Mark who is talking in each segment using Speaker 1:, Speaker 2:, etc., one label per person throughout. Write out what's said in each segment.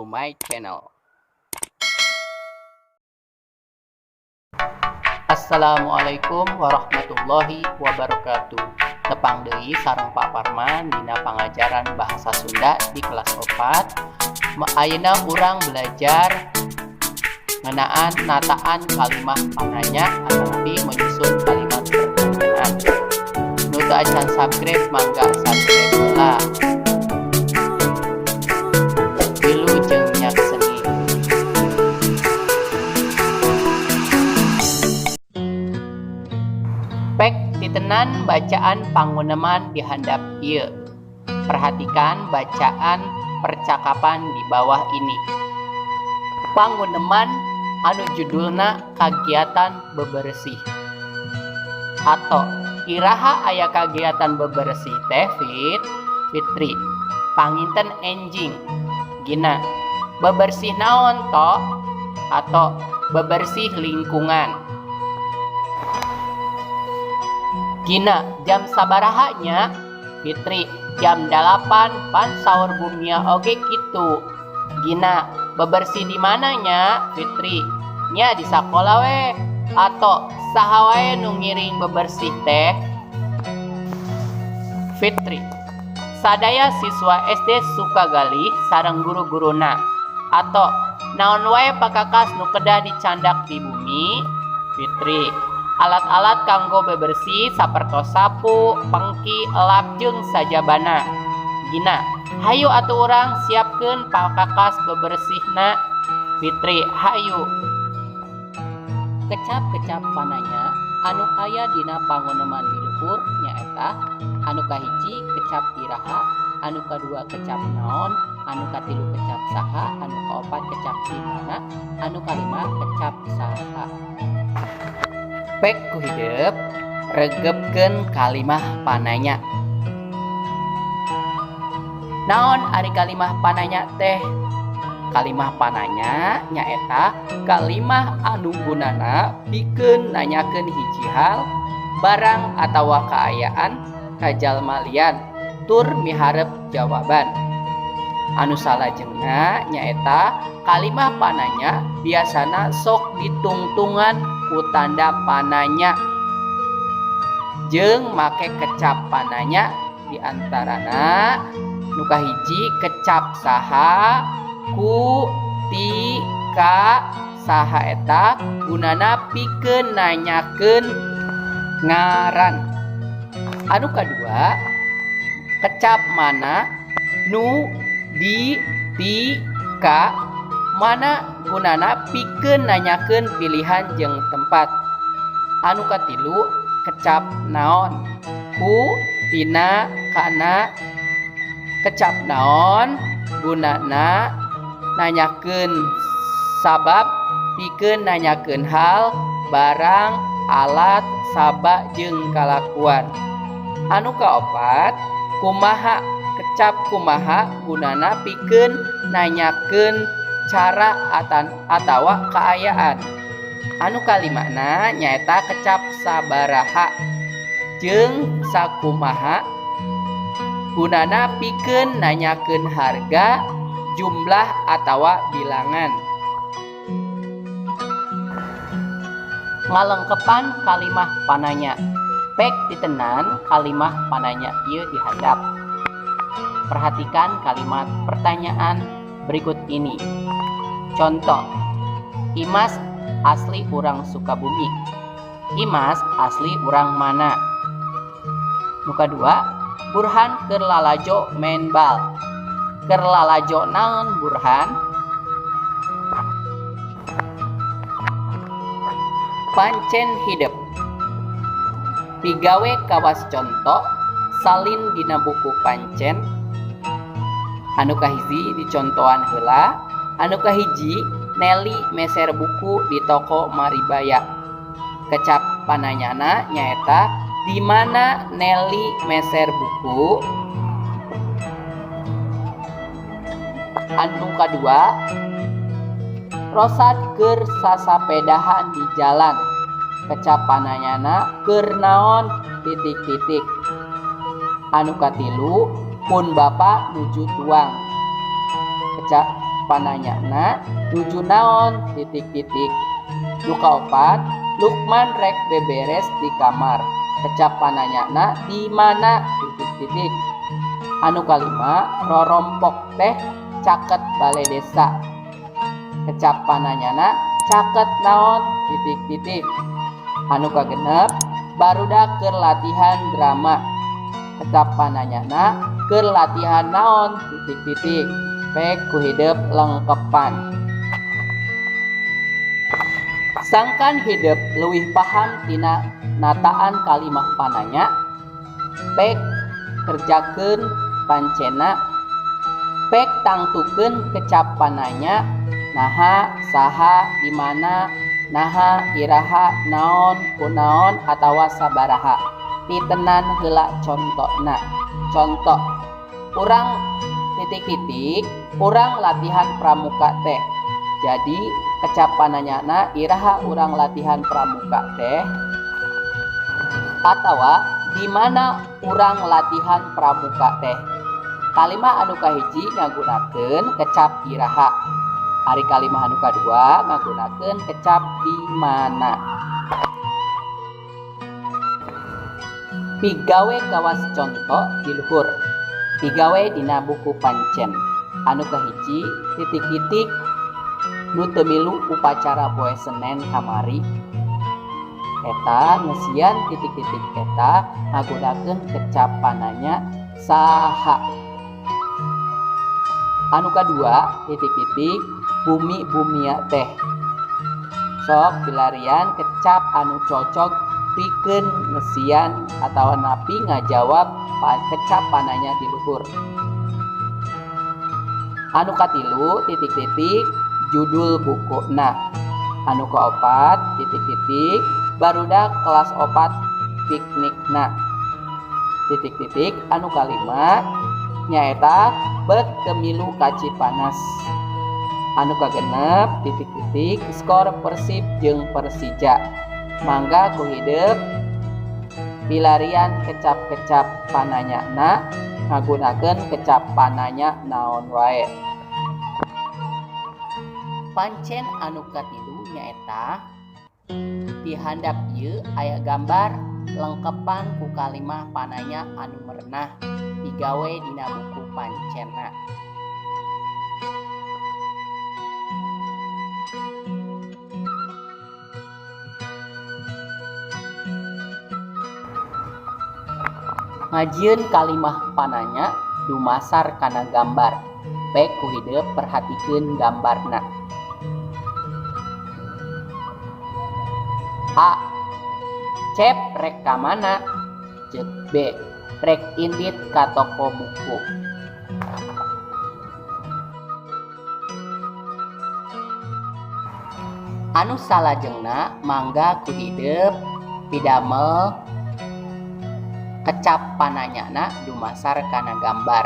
Speaker 1: to my channel. Assalamualaikum warahmatullahi wabarakatuh. Tepang deui sareng Pak Parman dina pangajaran bahasa Sunda di kelas 4. Ayeuna urang belajar ngeunaan nataan kalimah pananya atanapi menyusun kalimat pertanyaan. Nu teu acan subscribe, mangga subscribe heula. Wilujeng nyakseni. Pek titenan bacaan panguneman di handap ieu. Perhatikan bacaan percakapan di bawah ini. Panguneman anu judulna kagiatan bebersih. Atau iraha aya kagiatan bebersih teh, Fit? Fitri, panginten enjing. Gina, bebersih naon, To? Atau bebersih lingkungan. Gina, jam sabaraha nya? Fitri, jam 8, pan saur bumia oge kitu. Gina, bebersih di mana nya? Fitri, nya di sakola we. Atau saha wae nu ngiring bebersih teh? Fitri, sadaya siswa SD Sukagalih sareng guru-guruna. Atau naon wae pakakas nu kedah dicandak di bumi? Fitri, alat-alat kanggo bebersih sapertos sapu, pengki, elap jeung sajabana. Gina, hayu atuh urang siapkeun pakakas bebersihna. Fitri, hayu. Kecap-kecap pananya anu aya dina panguneman di luhur nyaeta anu kahiji kecap iraha, anu kadua kecap naon, anu katilu kecap saha, anu kaopat kecap di mana, anu kalima kecap saha. Pek ku hidep regepkeun kalimah pananya. Naon ari kalimah pananya teh? Kalimah pananya nyaeta kalimah anu gunana pikeun nanyakeun hiji hal, barang atawa kaayaan ka jalma lian tur miharep jawaban. Anu salajengna nyaeta kalimah pananya biasana sok ditungtungan ku tanda pananya jeung make kecap pananya, diantarana nu kahiji kecap saha, ku, ti, ka. Saha eta gunana pikeun nanyakeun ngaran. Anu kadua kecap mana, nu, di, ti, ka, mana gunana pikeun nanyakeun pilihan jeung tempat. Anu katilu kecap naon, ku, tina, kana. Kecap naon gunana nanyakeun sabab pikeun nanyakeun hal, barang, alat, saba jeung kalakuan. Anu kaopat kumaha. Kecap kumaha gunana pikeun nanyakeun cara atawa kaayaan. Anu kalimana nyaeta kecap sabaraha jeung sakumaha gunana pikeun nanyakeun harga, jumlah atawa bilangan. Ngalengkepan kalimah pananya. Pek titenan kalimah pananya ieu di handap. Perhatikan kalimat pertanyaan berikut ini. Contoh, Imas asli urang Sukabumi. Imas asli urang mana? Nu kadua, Burhan keur lalajo maen bal. Keur lalajo naon Burhan? Pancen hidep. Pigawe kawas conto salin dina buku pancen. Anu kahiji dicontohan heula. Anu kahiji, Nelly meser buku di toko Maribaya. Kecap pananyana nyaeta di mana Nelly meser buku? Anu kadua, Rosad keur sasapedahan di jalan. Kecap pananyana keur naon titik-titik. Anu katilu, pun bapa nuju tuang. Pananyana nuju naon titik-titik. Nu kaopat, Lukman rek beberes di kamar. Kecap pananyana di mana titik-titik. Anu kalima, rorompok teh caket bale desa. Kecap pananyana caket naon titik-titik. Anu kagenep, barudak keur latihan drama. Kecap pananyana keur latihan naon titik-titik. Pek ku hidep lengkepan. Sangkan hidep leuwih paham tina nataan kalimah pananya, pek kerjakeun pancena, pek tangtukeun kecap pananya, naha, saha, di mana, naha, iraha, naon, kunaon, atawa sabaraha. Titenan heula contona. Contoh, urang titik-titik, urang latihan pramuka teh. Jadi kecap pananyana iraha urang latihan pramuka teh, atawa di mana urang latihan pramuka teh. Kalimah anu kahiji ngagunakeun kecap iraha. Ari kalimah anu kadua ngagunakeun kecap di mana. Pigawe kawas conto di luhur. Pigawe dina buku pancen. Anu kahiji titik-titik nu teu milu upacara poe Senen kamari. Eta ngesian titik-titik eta ngagunakeun kecap pananya saha. Anu kadua titik-titik bumi bumia teh. Sok pilarian kecap anu cocok pikeun ngesian atawa napi ngajawab kecap pananya di luhur. Anu katilu titik-titik judul bukuna. Anu kaopat titik-titik barudak kelas 4 piknikna. Titik-titik anu kalima nyaeta bet teu milu ka Cipanas. Anu kagenep titik-titik skor Persib jeung Persija. Mangga ku hidep pilarian kecap-kecap pananyana ngagunakeun kecap pananya naon wae. Pancen anu katilu nyaeta di handap ieu aya gambar lengkepan ku kalimah pananya anu merenah digawe dina buku pancenna. Ngajieun kalimah pananya dumasar kana gambar. Pek ku hidep perhatikeun gambarna. A. Cep rek ka mana? Ceuk B. Rek indit ka toko buku. Anu salajengna mangga ku hidep pidamel kecap pananyana dumasar kana gambar.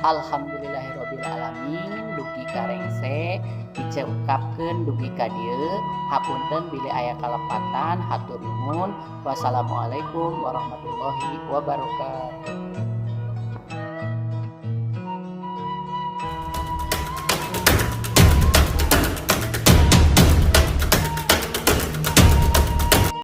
Speaker 1: Alhamdulillahirabbil alamin dugi ka rengse diceukapkeun dugi ka dieu. Hapunten bilih aya kalepatan, hatur nuhun. Wassalamualaikum warahmatullahi wabarakatuh.